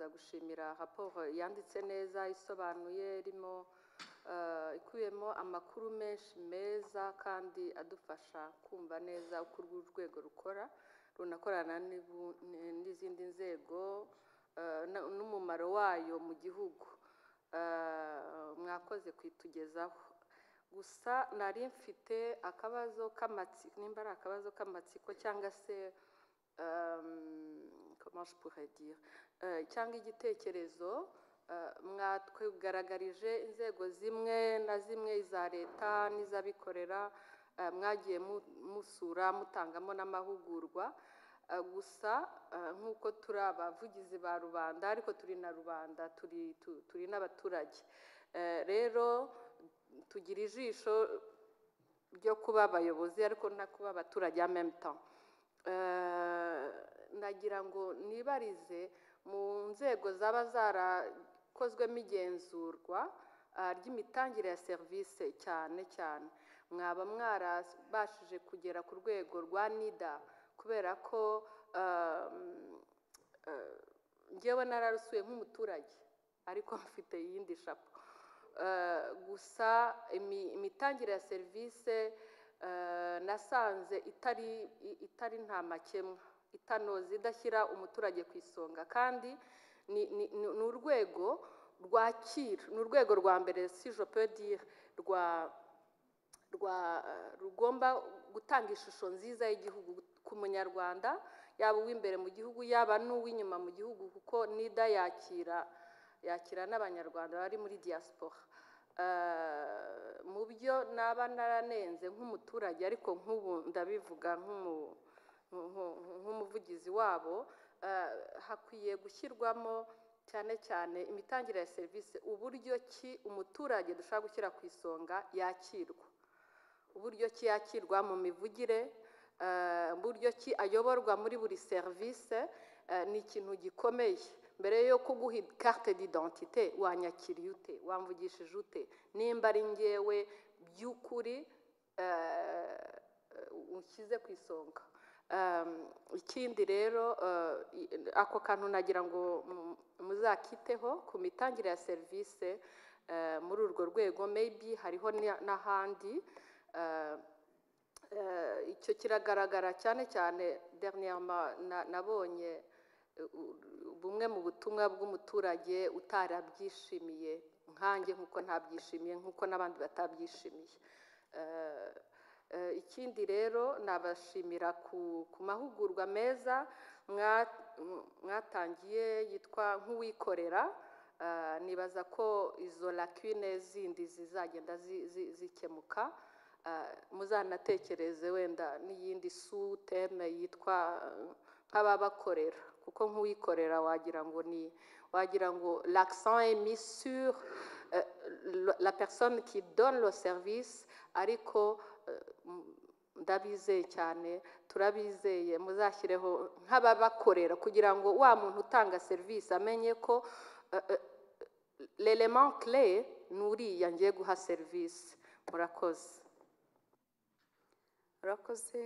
Kubanza gushimira raporo yanditse neza, isobanuye, irimo ikubiyemo amakuru menshi meza kandi adufasha kumva neza uko urwo rwego rukora, runakorana n'izindi nzego, n'umumaro wayo mu gihugu. Mwakoze kwitugezaho. Gusa nari mfite akabazo k'amatsiko, nimba ari akabazo k'amatsiko cyangwa se comment je pourrais dire, cyangwa igitekerezo. Mwatugaragarije inzego zimwe na zimwe iza leta n'iz'abikorera mwagiye musura, mutangamo n'amahugurwa. Gusa nk'uko turi abavugizi ba rubanda, ariko turi na rubanda, turi n'abaturage, rero tugira ijisho ryo kuba abayobozi ariko no kuba abaturage en même temps. Nagira ngo nibarize mu nzego zaba zarakozwemo igenzurwa ry'imitangire ya serivisi, cyane cyane mwaba mwarabashije kugera ku rwego rwa NIDA, kubera ko njyewe nararusuye nk'umuturage ariko mfite iyindi chapeau. Gusa imitangire ya serivisi nasanze itari nta makemwa, itanoze, idashyira umuturage ku isonga, kandi ni urwego rwakira, ni urwego rwa mbere, si je peux dire, rwa rugomba gutanga ishusho nziza y'igihugu ku Munyarwanda, yaba uw'imbere mu gihugu, yaba n'uw'inyuma mu gihugu, kuko NIDA yakira n'Abanyarwanda bari muri diaspora. Mu byo naba naranenze nk'umuturage, ariko nk'ubu ndabivuga nk'umuvugizi wabo, hakwiye gushyirwamo cyane cyane imitangire ya serivisi, uburyo ki umuturage dushobora gushyira ku isonga yakirwa, uburyo ki yakirwa mu mivugire, uburyo ki ayoborwa muri buri serivisi. Ni ikintu gikomeye. Mbere yo kuguha carte d'identité, wanyakiriye ute? Wamvugishije ute? Nimba ari ngewe by'ukuri ushyize ku isonga. Ikindi rero, ako kantu nagira ngo muzakiteho ku mitangire ya serivisi muri urwo rwego. Maybe hariho n'ahandi. Icyo kiragaragara cyane cyane. Dernièrement nabonye bumwe mu butumwa bw'umuturage utarabyishimiye nkanjye, nk'uko ntabyishimiye, nk'uko n'abandi batabyishimiye. Ikindi rero, nabashimira ku mahugurwa meza mwatangiye yitwa Nk'uwikorera. Nibaza ko izo lacune zindi zizagenda zikemuka. Muzanatekereze wenda n'iyindi sous-thème yitwa nk'ababakorera, kuko nk'uwikorera wagira ngo ni wagira ngo l'accent est mis sur la personne qui donne le service, ariko ndabizeye cyane, turabizeye, muzashyireho nk'ababakorera kugira ngo wa muntu utanga serivisi amenye ko l'élément clé ni uriya ngiye guha serivisi. Murakoze. Urakoze.